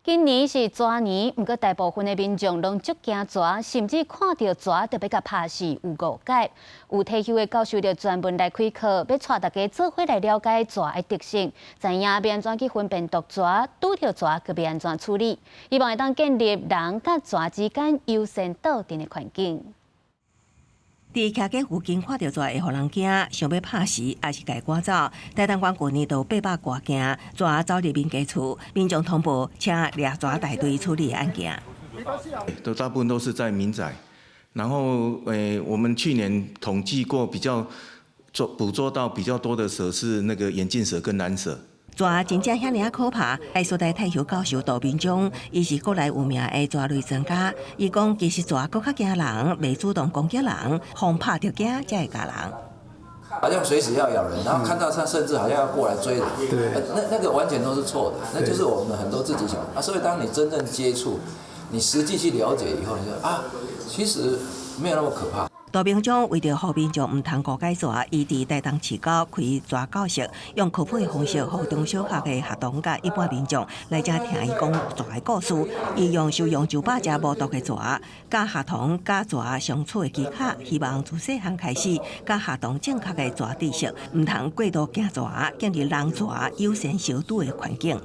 今年是蛇年，毋過大部分的民眾攏足驚蛇，甚至看著蛇就欲共拍死，有誤解。有退休的教授就專門來開課，欲帶大家做伙來了解蛇的特性，知影欲按怎去分辨毒蛇，拄著蛇閣欲按怎處理，希望會當建立人佮蛇之間友善鬥陣的環境。佇徛家附近看著蛇會予人驚，想欲拍死，抑是共伊趕走。台東縣舊年就有800外件蛇走入民家厝，民眾通報，請掠蛇大隊處理案件。都大部分都是在民宅，然後我們去年統計過比較捉捕捉到比較多的蛇是那個眼鏡蛇跟藍蛇。蛇真正遐爾仔可怕？台師大退休教授杜明忠，伊是國內有名的蛇類專家。伊講，其實蛇閣較驚人，袂主動攻擊人，予拍著驚才會咬人。好像隨時要咬人，然後看到他甚至好像要過來追人。那個完全都是錯的，那就是我們很多自己想啊。所以當你真正接觸，你實際去了解以後，你說啊，其實沒有那麼可怕。杜明忠為著予民眾毋通誤解蛇，伊佇台東市郊開蛇教室，用科普的方式，予中小學的學童佮一般民眾來遮聽伊講蛇的故事。伊用收容900隻無毒的蛇，教學童佮蛇相處的技巧，希望自細漢開始教學童正確的蛇知識，毋通過度驚蛇，建立人蛇友善相處的環境。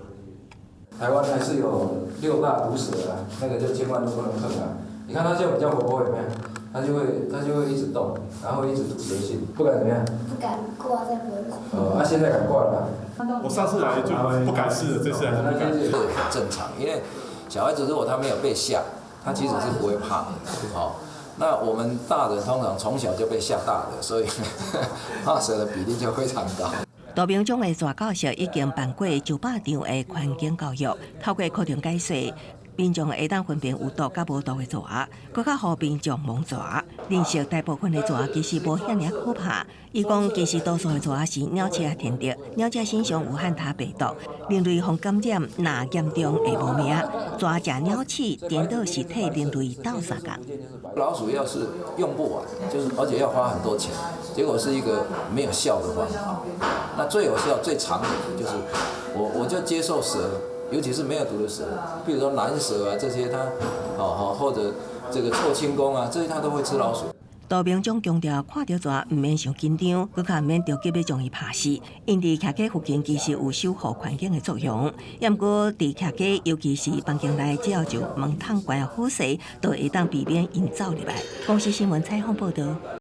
台灣還是有六大毒蛇啊，那個就千萬都不能碰啊！你看它就比較活潑，有沒有？它就會一直動，然後一直吐蛇信，不敢怎麼樣？不敢掛在脖子。哦，啊，現在敢掛了。我上次來就不敢試了，這次還是不敢。這很正常，因為小孩子如果他沒有被嚇，他其實是不會怕的。好，那我們大人通常從小就被嚇大的，所以怕蛇的比例就非常高。杜明忠的蛇教室已經辦過900場的環境教育，透過課程解說，民眾會當分辨有毒佮無毒的蛇，閣較予民眾摸蛇，認識大部分的蛇其實無遐爾可怕。伊講，其實多數的蛇是鳥鼠仔天敵，鳥鼠身上有漢他病毒，人類予感染若嚴重會無命。蛇食鳥鼠，顛倒是替人類鬥相共。老鼠藥是用不完，就是而且要花很多錢，結果是一個沒有效的方法。那最有效、最長遠的就是我就接受蛇。尤其是沒有毒的蛇，比如說藍蛇啊這些，它，哦好或者這個臭青公啊，這些它都會吃老鼠。杜明忠強調，看著蛇毋免傷緊張，閣較毋免著急欲將伊拍死。𪜶佇徛家附近其實有守護環境的作用。毋過佇徛家，尤其是房間內，只要將門窗關好勢，就會當避免𪜶走入來。公視新聞採訪報導。